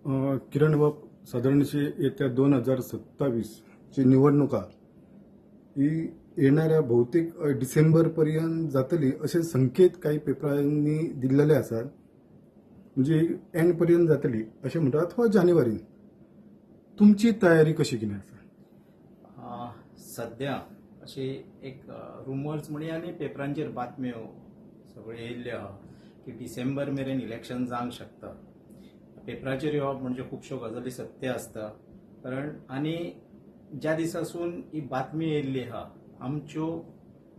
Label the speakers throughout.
Speaker 1: किरण बाब, साधारणशी येत्या 2027ची निवडणुका ही येणाऱ्या बहुतेक डिसेंबर पर्यंत जातली अशे संकेत काही पेपरांनी दिल्लेले आसात. म्हणजे एंड पर्यंत जातली अशें म्हणटा अथवा जानेवारीन. तुमची तयारी कशी कितें आसा?
Speaker 2: सध्या अशी एक रुमर्स म्हणया आनी पेपरांचेर बातम्यो सगळ्यो येयल्ल्यो आहा की डिसेंबर मेरेन इलेक्शन जावंक शकता. पेपराचेर येवप म्हणजे खुबश्यो गजाली सत्य आसता, कारण आनी ज्या दिसासून ही बातमी येयल्ली आहा, आमच्यो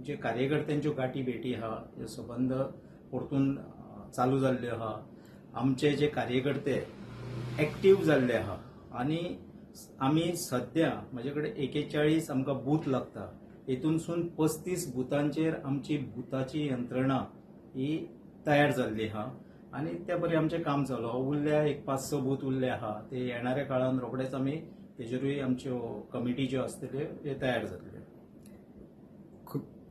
Speaker 2: जे कार्यकर्त्यांच्यो गाठी भेटी आहा ह्यो सबंद परतून चालू जाल्ल्यो आहा. आमचे जे कार्यकर्ते एक्टीव जाल्ले आहा आनी आमी सध्या म्हजे कडेन 41 आमकां बूथ लागता, हेतूनसून 35 बुथांचेर आमची बुथाची यंत्रणा ही तयार जाल्ली आहा आनी त्या बरें आमचें काम चालू आहा. उरल्या एक 5-6 बूथ उरले आहा, ते येणाऱ्या काळान रोखडेच आमी तेजेरूय आमच्यो कमिटी ज्यो आसतल्यो त्यो तयार जातल्यो.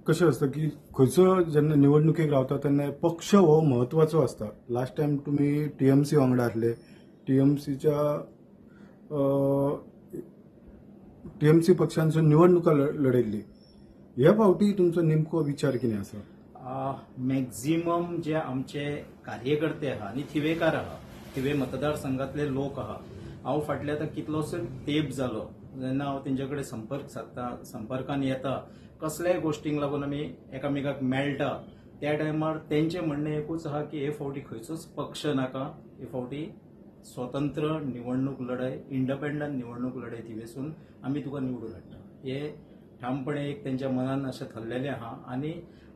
Speaker 1: कशें आसता की खंयचो जेन्ना निवडणुकेक रावता तेन्ना पक्ष हो म्हत्वाचो आसता. लास्ट टायम तुमी टीएमसी वांगडा आसले, टीएमसी पक्षांसून निवडणुका लढयल्ली. ह्या फावटी तुमचो नेमको विचार कितें आसा?
Speaker 2: मॅक्झिमम जे आमचे कार्यकर्ते आहा आनी थिवेकार आहा, थिवे मतदारसंघातले लोक आहा, हांव फाटल्या आतां कितलोसो तेंप जालो जेन्ना हांव तेंचे कडेन संपर्क सादता, संपर्कान येता, कसल्याय गोश्टींक लागून आमी एकामेकाक मेळटा. त्या टायमार तेंचें म्हणणें एकूच आहा की हे फावटी खंयचोच पक्ष नाका, हे फावटी स्वतंत्र निवडणूक लढय, इंडिपेंडंट निवडणूक लढय, थिवेसून आमी तुका निवडून हाडटा. हे ठामपणे एक तेंच्या मनान अशें थरलेलें आहा आनी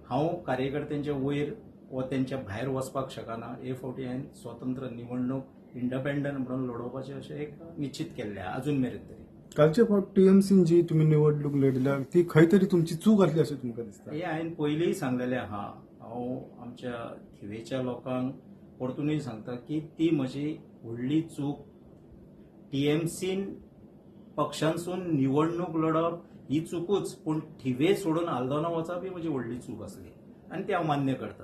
Speaker 2: हांव कार्यकर्त्यांच्या वयर वा तेंच्या भायर वचपाक शकना. हे फावटी हांवें स्वतंत्र निवडणूक इंडिपेंडंट म्हणून लढोवपाचें अशें एक निश्चित केल्लें आहा अजून मेरेन तरी.
Speaker 1: कालचे फावट टीएमसीन जी तुमी निवडणूक लढल्या ती खंय तरी तुमची चूक आसली अशें तुमकां दिसता?
Speaker 2: हे हांवें पयलींय सांगलेलें आहा. हांव आमच्या थिवेच्या लोकांक परतूनय सांगता की ती म्हजी व्हडली चूक. टीएमसीन पक्षांसून निवडणूक लढप ही चुकूच, पूण थिवे सोडून आल्दोना वचप ही म्हजी व्हडली चूक आसली आनी ती हांव मान्य करता.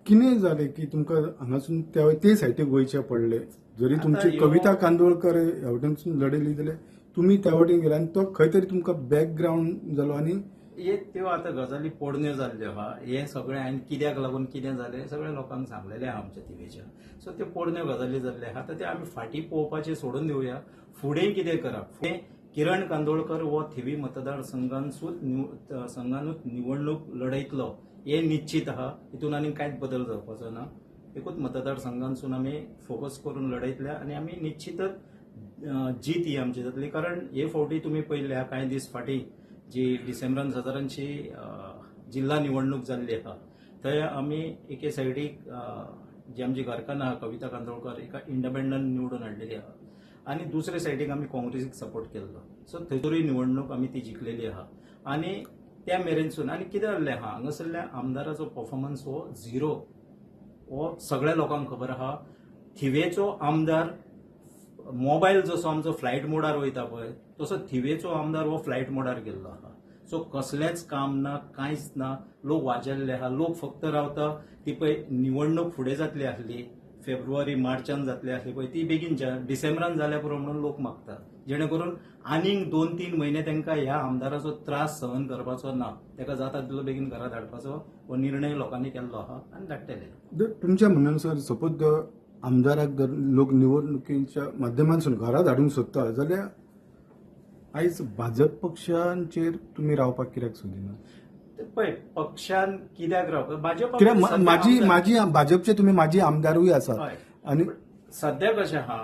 Speaker 1: कितें जालें की तुमकां हांगासून ते सायटीक वयचें पडलें? जरी तुमची कविता कांदोळकर ह्या वटेनसून लढयली जाल्यार तुमी त्या वटेन गेले आनी तो खंय तरी तुमकां बॅकग्रावंड जालो. आनी
Speaker 2: हे त्यो आतां गजाली पोरण्यो जाल्ल्यो आहा. हे सगळें हांवें कित्याक लागून कितें जालें सगळ्या लोकांक सांगलेलें आहा आमच्या थिवेच्या. सो त्यो पोरण्यो गजाली जाल्ल्यो आहा, आतां त्यो आमी फाटीं पळोवपाचें सोडून दिवया. फुडें कितें करप? फुडें किरण कांदोळकर हो थिवी मतदारसंघानसूच संघानूच निवडणूक लढयतलो हें निश्चित आहा. हितून आनी कांयच बदल जावपाचो ना. एकूच मतदारसंघानसून आमी फोकस करून लढयतले आनी आमी निश्चितच जीत ही आमची जातली. कारण हे फावटी तुमी पळयल्या कांय दीस फाटीं जी डिसेंबरान सादारणशी जिल्हा निवडणूक जाल्ली आहा, थंय आमी एके सायडीक जी आमची घरकान्न आहा कविता कांदोळकर एका इंडिपेंडंट निवडून हाडलेली आहा आनी दुसरे सायडीक आमी काँग्रेसीक सपोर्ट केल्लो. सो थंयसरूय निवडणूक आमी ती जिखलेली आहा. आनी त्या मेरेनसून आनी कितें जाल्लें आहा, हांगासरल्या आमदाराचो परफॉर्मन्स हो झिरो, हो सगळ्या लोकांक खबर आहा. थिवेचो आमदार मोबायल जसो आमचो फ्लायट मोडार वयता पळय तसो थिवेचो आमदार हो फ्लायट मोडार गेल्लो आहा. सो कसलेंच काम ना, कांयच ना, लोक वाजेल्ले आहा. लोक फक्त रावता ती पळय निवडणूक फुडें जातली आसली, फेब्रुवारी मार्चान जातली आसली पळय, ती बेगीन डिसेंबरान जाल्या पुरो म्हणून लोक मागता, जेणे करून आनीक 2-3 म्हयने तांकां ह्या आमदाराचो त्रास सहन करपाचो ना, ताका जाता तितलो बेगीन घरा धाडपाचो हो निर्णय लोकांनी केल्लो आहा आनी धाडटले.
Speaker 1: तुमच्या म्हणण्यानुसार सपोज आमदाराक जर लोक निवडणुकीच्या माध्यमांतसून घरा धाडूंक सोदता जाल्यार आयज भाजप पक्षांचेर तुमी रावपाक कित्याक सोदिना?
Speaker 2: पळय पक्षान कित्याक रावप भाजप
Speaker 1: माजी भाजपचे तुमी माजी आमदारूय आसा आनी
Speaker 2: सध्या कशें आहा,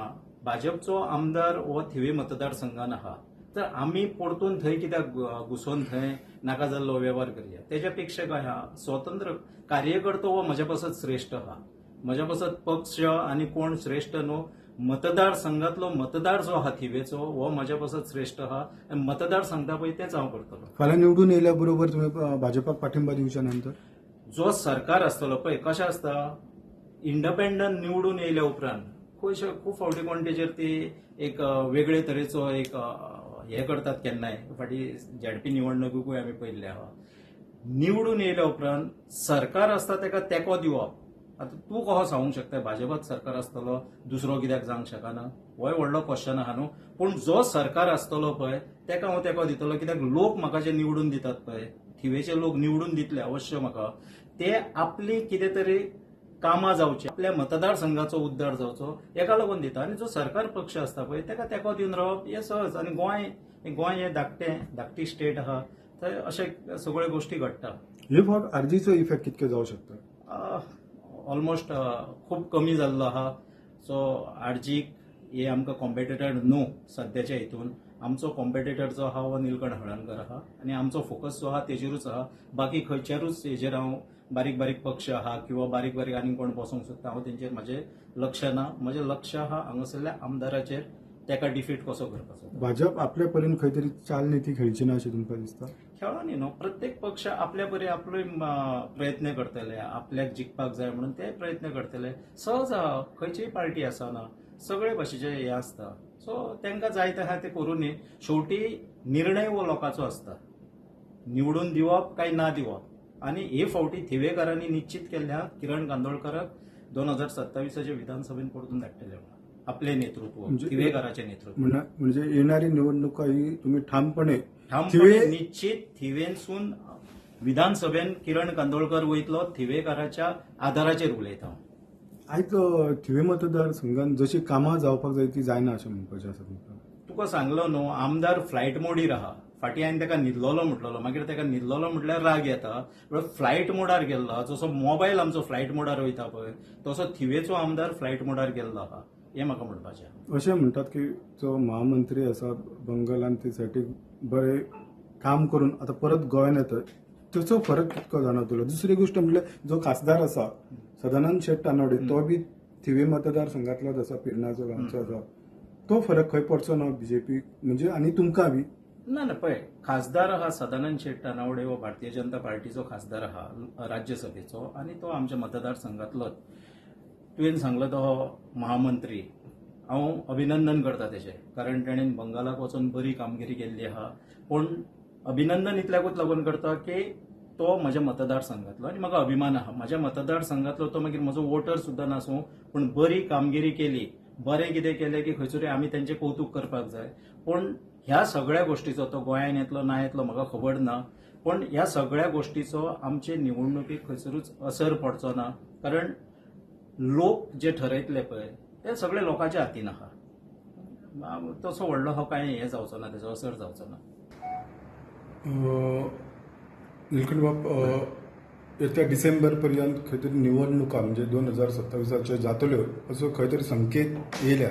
Speaker 2: भाजपचो आमदार हो थिवे मतदारसंघान आहा, तर आमी परतून थंय कित्याक घुसोन थंय नाका जाल्लो वेव्हार करया. तेज्या पेक्षा काय आहा, स्वतंत्र कार्यकर्तो हो म्हज्या पासत श्रेश्ठ आहा, म्हज्या पासत पक्ष आनी कोण श्रेश्ठ न्हू. मतदारसंघातलो मतदार जो आहा थिवेचो हो म्हज्या पासत श्रेश्ठ आहा आनी मतदार सांगता पळय तेंच हांव करतलो.
Speaker 1: फाल्यां निवडून येयल्या बरोबर तुमी भाजपाक पाठिंबा दिवच्या नंतर
Speaker 2: जो सरकार आसतलो पळय कशें आसता, इंडिपेंडंट निवडून येयल्या उपरांत खूब फावटी कोण तेजेर ती एक वेगळे तरेचो एक हे करतात. केन्नाय फाटीं झेडपी निवडणुकूय आमी पळयल्ले आहा. निवडून येयल्या उपरांत सरकार आसता ताका तेंको दिवप आतां तूं कसो सांगूंक शकता भाजपाच सरकार आसतलो, दुसरो कित्याक जावंक शकना? होय व्हडलो क्वेश्चन आहा न्हू. पूण जो सरकार आसतलो पळय तेका हांव तेंको दितलो, कित्याक लोक म्हाका जे निवडून दितात पळय, थिवेचे लोक निवडून दितले अवश्य म्हाका, ते आपली कितें तरी कामां जावची, आपल्या मतदारसंघाचो उद्धार जावचो हेका लागून दिता. आनी जो सरकार पक्ष आसता पळय तेका तेंको दिवन रावप हें सहज. आनी गोंय हें धाकटी स्टेट आहा, थंय अशे सगळ्यो गोश्टी घडटा.
Speaker 1: हे फावट आरजीचो इफेक्ट कितको जावं शकता?
Speaker 2: ऑलमोस्ट खूब कमी जाल्लो आहा. सो आरजीक हे आमकां कॉम्पिटिटर न्हू सद्याच्या हितून. आमचो कॉम्पिटिटर जो आहा हो निलकंठ हळर्णकर आहा आनी आमचो फोकस जो आहा तेजेरूच आहा. बाकी खंयच्यारूच हेजेर हांव बारीक बारीक पक्ष आहा किंवा बारीक बारीक आनीक कोण बसोंक सोदता हांव तेंचेर म्हाजें लक्ष ना. म्हजें लक्ष आहा हांगासरल्या आमदाराचेर, तेका डिफीट कसो करपाचो.
Speaker 1: भाजप आपल्या परीन खंय तरी चालनिती खेळची ना अशें तुमकां दिसता?
Speaker 2: खेळोनी न्हू, प्रत्येक पक्ष आपल्या परी आपलो प्रयत्न करतले, आपल्याक जिखपाक जाय म्हणून ते प्रयत्न करतले. सहज आहा, खंयचीय पार्टी आसना, सगळे भाशेचे हे आसता. सो तांकां जाय ते आहा ते करूं. शेवटी निर्णय हो लोकांचो आसता, निवडून दिवप काय ना दिवप. आनी हे फावटी थिवेकारांनी निश्चित केल्ले आहा किरण कांदोळकराक 2027 विधानसभेन परतून धाडटले म्हणून आपले नेतृत्व, थिवेकाराचें नेतृत्व.
Speaker 1: म्हणजे येणारी निवडणुका ही तुम्ही ठामपणे
Speaker 2: निश्चित थिवेनसून विधानसभेन किरण कांदोळकर वयतलो थिवेकाराच्या आधाराचेर उलयता.
Speaker 1: आयज थिवे मतदारसंघान जशी कामां जावपाक जाय ती जायना अशें म्हणपाचें आसा तुमकां?
Speaker 2: तुका सांगलो न्हू, आमदार फ्लायट मोडीर आहा. फाटीं हांवें ताका न्हिदलोलो म्हटलेलो, मागीर ताका न्हिदलोलो म्हटल्यार राग येता. फ्लायट मोडार गेल्लो, जसो मोबायल आमचो फ्लायट मोडार वयता पळय तसो थिवेचो आमदार फ्लायट मोडार गेल्लो आहा, हें म्हाका म्हणपाचें.
Speaker 1: अशें म्हणटात की जो महामंत्री आसा बंगालान ते सायडीक बरें काम करून आतां परत गोंयान येता, ताचो फरक कितको जाणवतलो? दुसरी गोश्ट म्हणल्यार जो खासदार आसा सदानंद शेट तानवडे, तो बी थिवे मतदारसंघातलोच आसा, पिर्णाचो गांवचो आसा, तो फरक खंय पडचो ना बीजेपी म्हणजे आनी तुमकां बी?
Speaker 2: ना ना, पळय खासदार आहा सदानंद शेट तानावडे हो भारतीय जनता पार्टीचो खासदार आहा राज्यसभेचो आनी तो आमच्या मतदारसंघातलोच. तुवें सांगलो तो महामंत्री, हांव अभिनंदन करता तेजें, कारण तेणेन बंगालाक वचून बरी कामगिरी केल्ली आहा. पूण अभिनंदन इतल्याकूच लागून करता की तो म्हज्या मतदारसंघातलो आनी म्हाका अभिमान आहा म्हज्या मतदारसंघातलो तो, मागीर म्हजो वोटर सुद्दां नासूं, पूण बरी कामगिरी केली, बरें कितें केलें की खंयसरूय आमी तेंचें कौतूक करपाक जाय. पूण ह्या सगळ्या गोश्टीचो तो गोंयान येतलो ना येतलो म्हाका खबर ना, पूण ह्या सगळ्या गोश्टीचो आमचे निवडणुकीक खंयसरूच असर पडचो ना, कारण लोक जे ठरयतले पळय ते सगळे लोकांच्या हातीन आहा. तसो व्हडलो हो कांय हें जावचो ना, तेजो असर जावचो ना.
Speaker 1: निलकंठ बाब, येत्या डिसेंबर पर्यंत खंय तरी निवडणुका म्हणजे 2027 जातल्यो असो खंय तरी संकेत येयल्या.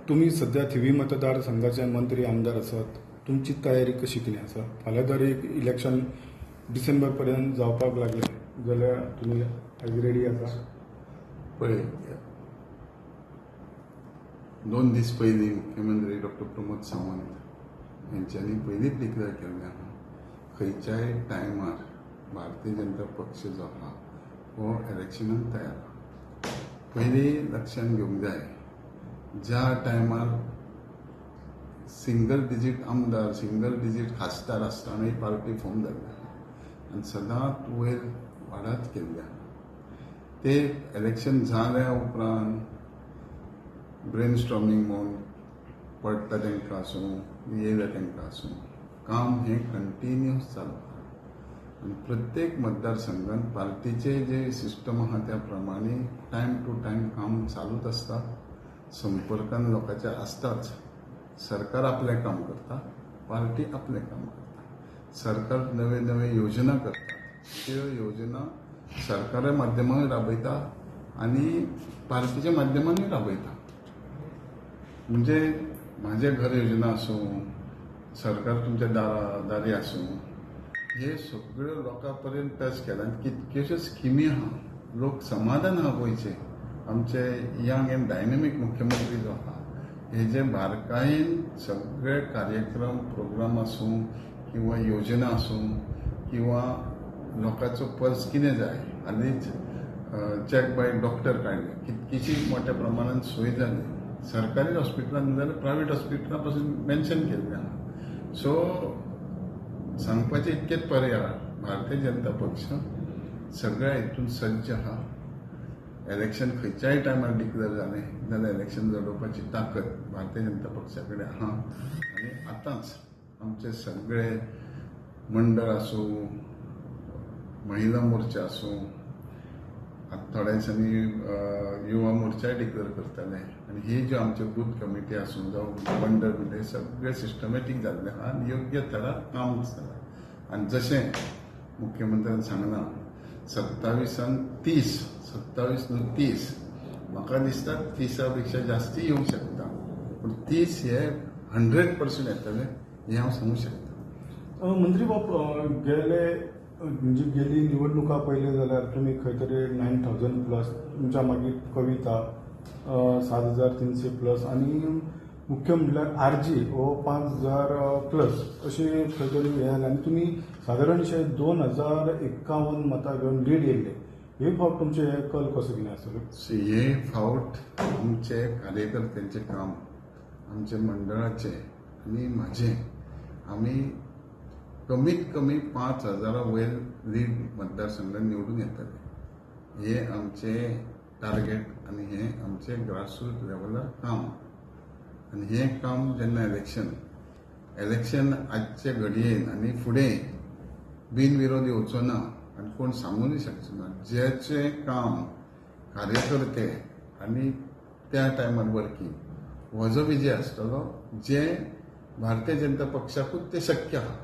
Speaker 1: तुमी सध्या थिवी मतदारसंघाचे मंत्री आमदार आसात, तुमची तयारी कशी कितें आसा? फाल्यां जर एक इलेक्शन डिसेंबर पर्यंत जावपाक लागलें जाल्यार तुमी आयज रेडी आसा?
Speaker 3: पळय, 2 दीस पयलीं मुख्यमंत्री डॉक्टर प्रमोद सावंत हेंच्यांनी पयलींच डिक्लेअर केल्लें आहा, खंयच्याय टायमार भारतीय जनता पक्ष जो आहा हो इलेक्शनाक तयार आहा. पयलीं लक्षांत घेवंक जाय, ज्या टायमार सिंगल डिजीट आमदार, सिंगल डिजीट खासदार आसतना ही पार्टी फॉर्म जाल्ली आहा आनी सदांच वयर वाडत गेल्ली आहा. ते इलेक्शन जाल्या उपरांत ब्रेन स्टॉर्मिंग म्हूण पडटा तांकां आसूं, येयल्या तांकां आसूं, काम हें कंटिन्युअस चालू आहा. आनी प्रत्येक मतदारसंघात पार्टीचे जे सिस्टम आहा त्या प्रमाणे टायम टू टायम काम चालूच आसता, संपर्कान लोकांच्या आसताच. सरकार आपलें काम करता, पार्टी आपलें काम करता. सरकार नवे नवे योजना करता, त्यो योजना सरकारा माध्यमान राबयता आनी पार्टीच्या माध्यमानूय राबयता. म्हणजे म्हाजें घर योजना आसूं, सरकार तुमच्या दारी आसूं, हे सगळ्यो लोकां पर्यंत टच केला. आनी कितक्योश्यो स्किमी आहा, लोक समाधान आहा गोंयचे. आमचे यंग एंड डायनॅमीक मुख्यमंत्री जो आहा हेजे बारकायेन सगळे कार्यक्रम, प्रोग्राम आसूं किंवा योजना आसूं किंवा लोकांचो पल्स कितें जाय, हालींच चॅक बाय डॉक्टर काडले, कितकीशी मोठ्या प्रमाणान सोय जाली. सरकारी हॉस्पिटलान जाल्यार प्रायवेट हॉस्पिटलां पासून मेन्शन केल्लें आहा. सो सांगपाचें इतकेंच पर्याय, भारतीय जनता पक्ष सगळ्या हितून सज्ज आहा. इलेक्शन खंयच्याय टायमार डिक्लेअर जालें जाल्यार इलेक्शन लडोवपाची ताकद भारतीय जनता पक्षा कडेन आहा. आनी आतांच आमचे सगळे मंडळ आसूं, महिला मोर्चा आसूं, आतां थोड्या दिसांनी युवा मोर्चाय डिक्लेअर करतले. आनी ही ज्यो आमच्यो बूथ कमिटी आसूं जावं मंडळ म्हणजे सगळे सिस्टमॅटीक जाल्ले आहा आनी योग्य तरा काम जाला. आनी जशें मुख्यमंत्र्यान सांगलां 27 30, 27 न्हू 30, म्हाका दिसता 30 पेक्षा जास्ती येवंक शकता, पूण 30 हे 100% येतले हें हांव सांगूंक शकता.
Speaker 1: मंत्री बाब, गेले म्हणजे गेली निवडणुका पळयली जाल्यार तुमी खंय तरी 9000 प्लस, तुमच्या मागीर कविता 7300 प्लस आनी मुख्य म्हणल्यार आरजी हो 5000 प्लस अशें खंय तरी हें जालें आनी तुमी सादारणशे 2051 मतां घेवन लीड येयल्ले. हे फावट तुमचें हे कल कसो कितें आसतलो?
Speaker 3: हे फावट आमचे कार्यकर्त्यांचें काम, आमचे मंडळाचें आनी म्हाजें, आमी कमीत कमी 5000 वयर लीड मतदारसंघात निवडून येतले हे आमचें टार्गेट आनी हें आमचें ग्रासरूट लेवलार काम. आनी हें काम जेन्ना इलेक्शन आजचे घडयेन आनी फुडें बिनविरोध येवचो ना आनी कोण सांगूनय शकचो ना. ज्याचें काम कार्यकर्ते आनी त्या टायमार वर्किंग हो जो विजय आसतलो जे भारतीय जनता पक्षाकूच तें शक्य आहा.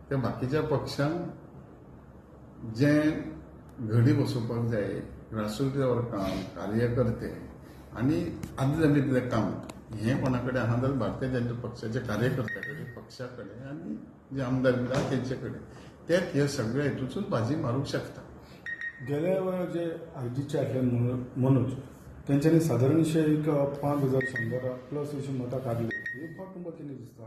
Speaker 3: त्या बाकीच्या पक्षांक जें घडी बसोवपाक जाय ग्रासरूट लेवल काम, कार्यकर्ते आनी आदले जमितलें काम हें कोणा कडेन आहा जाल्यार भारतीय जनता पक्षाच्या कार्यकर्त्या कडेन, पक्षा कडेन आनी जे आमदार बी आहा तेंचे कडेन ते हे सगळे हितून बाजी मारूंक शकता.
Speaker 1: गेल्या वेळार जे आरजीचे आसले मनोज तेंच्यांनी सादारणशे एक 5100 प्लस अशी मतां काडली. हे फावट तुमकां कितें दिसता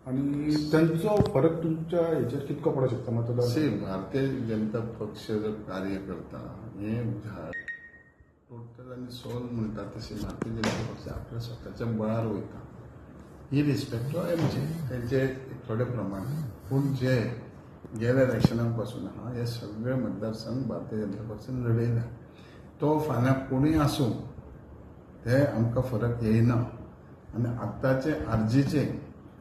Speaker 1: आनी तेंचो फरक तुमच्या हेचेर कितको पडूंक शकता मतदार?
Speaker 3: भारतीय जनता पक्ष जो कार्य करता हें झाड टोटल आनी सोल म्हणटा तशें भारतीय जनता पक्ष आपल्या स्वताच्या बळार वयता ही रिस्पेक्ट एमचे तेंचे थोडे प्रमाण. पूण जे गेल्या इलेक्शना पासून आहा हे सगळे मतदारसंघ भारतीय जनता पक्षान लडयला. तो फाल्यां कोणूय आसूं ते आमकां फरक येयना. आनी आतांचे आरजीचे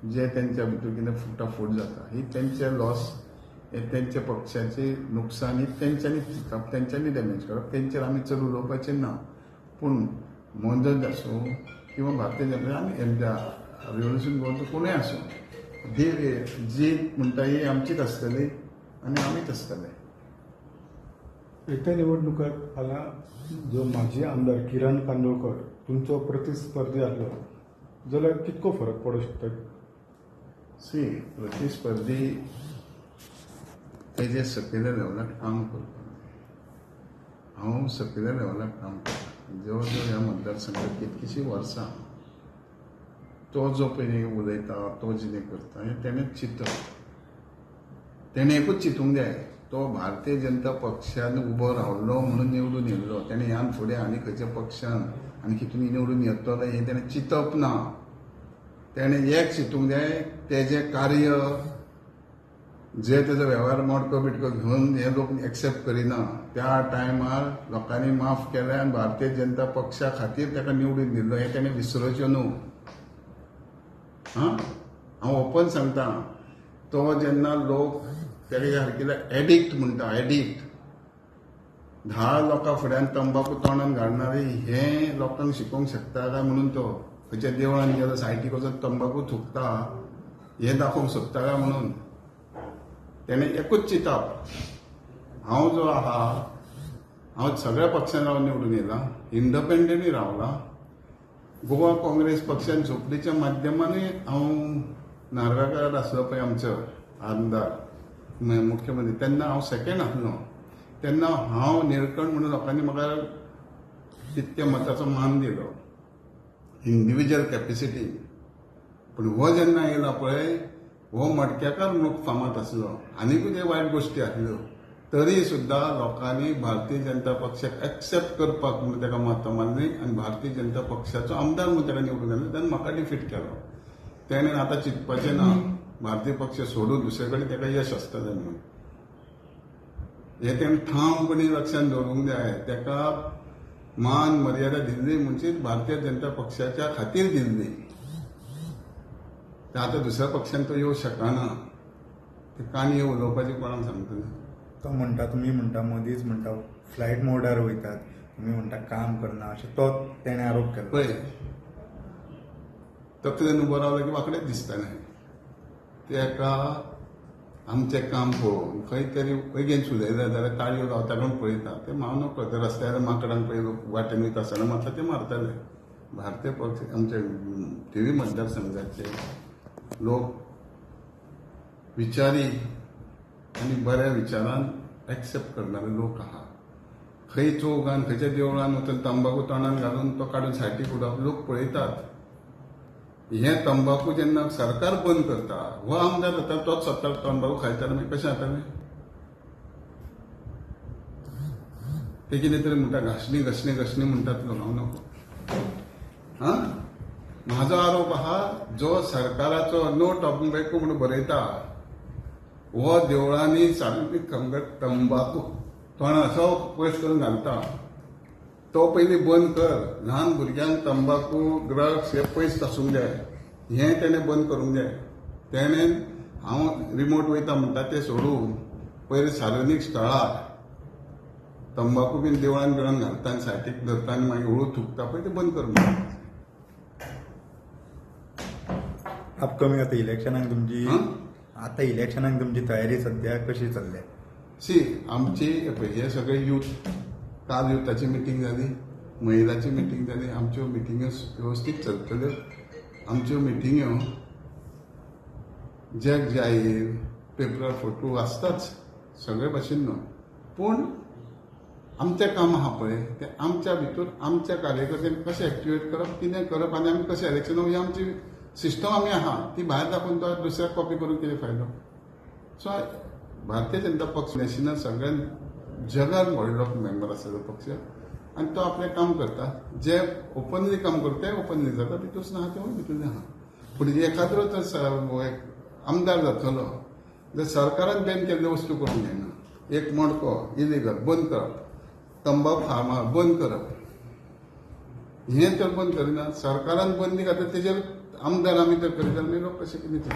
Speaker 3: जे तेंच्या भितर कितें फुटाफूट जाता ही तेंचे लॉस, हे तेंच्या पक्षाचे नुकसान, ही तेंच्यांनी चिंतप, तेंच्यांनी डॅमेज करप, तेंचेर आमी चड उलोवपाचें ना. पूण मनोज आसूं किंवा भारतीय जनता आनी एमच्या रिव्होल्युशन गोवनचो कोणूय आसूं, जीत म्हणटा ही आमचीच आसतली आनी आमीच आसतले.
Speaker 1: येत्या निवडणुकात फाल्यां जो माजी आमदार किरण कांदोळकर तुमचो प्रतिस्पर्धी आसलो जाल्यार कितको फरक पडूंक शकता?
Speaker 3: सी, प्रतिस्पर्धी तेजे सकयल्या लेवलाक काम करपाक जाय. हांव सकयल्या लेवलाक काम करता. जवळ जवळ ह्या मतदारसंघात कितकीशीं वर्सां तो जो पयलीं उलयता, तो कितें करता हें तेणें चिंतप, तेणें एकूच चिंतूंक जाय तो भारतीय जनता पक्षान उबो रावलो म्हणून निवडून येयल्लो, तेणें ह्यान फुडें आनी खंयच्या पक्षान आनी कितून निवडून येतलो हें तेणें चिंतप ना. तेणें एक चिंतूंक जाय तेजें कार्य जे तेजो वेव्हार मोडको बिटको घेवन हे लोक एक्सेप्ट करिना त्या टायमार लोकांनी माफ केलें आनी भारतीय जनता पक्षा खातीर ताका निवडून दिल्लो हें तेणें विसरोचें न्हू. हां, हांव ओपन सांगता, तो जेन्ना लोक तेका सारकिल्ले एडिक्ट म्हणटा, एडिक्ट 10 लोकां फुड्यान तंबाकू तोंडान घालणारे हें लोकांक शिकोवंक शकता काय म्हणून तो खंयच्या देवळान गेलो सायटीक वचून तंबाकू थुकता हें दाखोवंक सोदता काय म्हणून तेणें एकूच चिंतप, हांव जो आहा हांव सगळ्या पक्षान रावन निवडून येयला, इंडिपेंडंटूय रावला, गोवा काँग्रेस पक्षान झोपडीच्या माध्यमानूय हांव नार्वेकार आसलो पळय आमचो आमदार मुख्यमंत्री, तेन्ना हांव सेकेंड आसलो, तेन्ना हांव निळकंठ म्हणून लोकांनी म्हाका तितक्या मताचो मान दिलो इंडिविज्युअल कॅपेसिटी. पूण हो जेन्ना येयला पळय हो मडक्याकार म्हणून फामाद आसलो, आनीकूय ते वायट गोश्टी आसल्यो, तरी सुद्दां लोकांनी भारतीय जनता पक्षाक एक्सेप्ट करपाक म्हणून ताका मतां मारलीं आनी भारतीय जनता पक्षाचो आमदार म्हणून ताका निवडून घातलो, तेणें म्हाका डिफीट केलो. तेणें आतां चिंतपाचें ना भारतीय पक्ष सोडून दुसरे कडेन ताका यश आसतलें म्हणून, हें तेणें ठामपणी लक्षांत दवरूंक जाय. ताका मान मर्यादा दिल्ली म्हणजे भारतीय जनता पक्षाच्या खातीर दिल्ली. ते आतां दुसऱ्या पक्षान तो येवंक शकना. ते काणयो उलोवपाची कोणाक सांगतले?
Speaker 4: तो म्हणटा, तुमी म्हणटा मदींच म्हणटा फ्लायट मोडार वयतात, तुमी म्हणटा काम करना, अशें तो तेणें आरोप केलो.
Speaker 3: पळय, तकलेन उबो रावलो की वाकडेच दिसतालें. तेका आमचें काम पळोवन खंय तरी बेगीन सुलयलें जाल्यार ताळयो गावता म्हूण पळयता. ते हांव नकळो, ते रस्त्यार माकडांक पळय वाटेन वयता आसतना मारता ते मारताले. भारतीय पक्ष आमचे थिवी मतदारसंघाचे लोक विचारी आनी बऱ्या विचारान एक्सेप्ट करणारे लोक आहा. खंय चौगान खंयच्या देवळान वचून तंबाकू तोंडान घालून तो काडून सायडीक उडोवप लोक पळयतात. हें तंबाकू जेन्ना सरकार बंद करता, हो आमदार जाता तोच स्वता तंबाकू खायता, मागीर कशें जातलें? ते कितें तरी म्हणटा, घासणी घासणी घासणी म्हणटात लोक. हांव नको. हां, म्हाजो आरोप आहा, जो सरकाराचो नो टोबॅको म्हणून बरयता हो देवळांनी सामकी तंबाकू तोंडा असो पयस करून घालता, तो पयलीं बंद कर. ल्हान भुरग्यांक तंबाकू ड्रग्स हे पयस आसूंक जाय, हें तेणें बंद करूंक जाय. तेणें हांव रिमोट वयता म्हणटा तें सोडून पयलीं सार्वजनीक स्थळार तंबाकू बीन देवळान बिळान घालता आनी सायटीक धरता आनी मागीर हळू थुकता पळय, तें बंद करूंक जाय.
Speaker 4: अपकमींग आतां इलेक्शनाक तुमची, आतां इलेक्शनाक तुमची तयारी सद्या कशी चल्ल्या?
Speaker 3: सी, आमची हे सगळे यूथ, काल युथाची मिटींग जाली, महिलाची मिटींग जाली, आमच्यो मिटिंग्यो वेवस्थीत चलतल्यो. आमच्यो मिटिंग्यो जग जाहीर पेपरार फोटो आसताच सगळे भाशेन न्हू, पूण आमचें काम आहा पळय तें आमच्या भितर आमच्या कार्यकर्त्यांक कशें एक्टिवेट करप, कितें करप आनी आमी कशें इलेक्शन, ही आमची सिस्टम आमी आहा ती भायर दाखोवन तो दुसऱ्याक कॉपी करून कितें फायदो? सो भारतीय जनता पक्ष नॅशनल सगळ्यान जगान व्हडलो मेंबर आसा तो पक्ष आनी तो आपलें काम करता. जे ओपनली काम करता ते ओपनली जाता, भितूच ना तेवूय भितून आहा. पूण एखाद्रो तर आमदार जातलो जाल्यार सरकारान बॅन केल्ल्यो वस्तू करूंक जायना. एक मडको इलिगल बंद करप, तंबाकू फार्मां बंद करप, हें तर बंद करिना. सरकारान बंदी घातली तेजेर आमदार आमी तर करीत जाल्यार लोक कशें कितें?